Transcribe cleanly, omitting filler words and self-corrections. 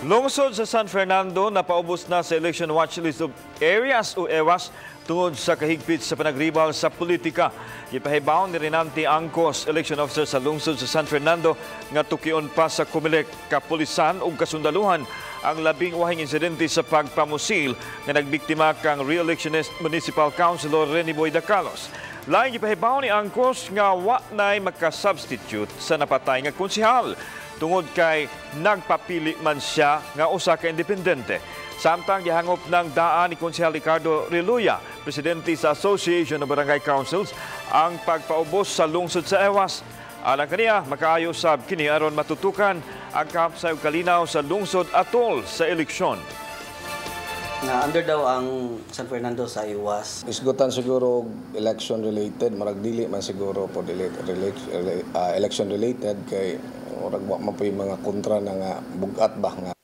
Lungsod sa San Fernando, napaubos na sa election watch list of areas o EWAS tungod sa kahigpit sa panagribal sa politika. Gipahibaw ni Renante Angkos, election officer sa lungsod sa San Fernando, nga tukion pa sa Comelec, kapulisan ug kasundaluhan ang labing wahing insidente sa pagpamusil nga nagbiktima kang re-electionist Municipal Councilor Rene Boy Dacalos. Laing gipahibaw ni Angkos nga wa nay makasubstitute sa napatay nga konsehal tungod kay nagpapili man siya nga usa ka independente. Samtang gihangop ng daan ni Konsehal Ricardo Reluya, presidente sa Association of Barangay Councils, ang pagpaubos sa lungsod sa EWAS. Alang kaniya, makaayo sab kini aron matutukan ang kahapsay ug kalinaw sa lungsod atol sa eleksyon. Nga under daw ang San Fernando sa IWAS. Isgutan siguro og election related, marag dili man siguro po election related kay murag wa man po yung mga kontra na nga bugat ba nga.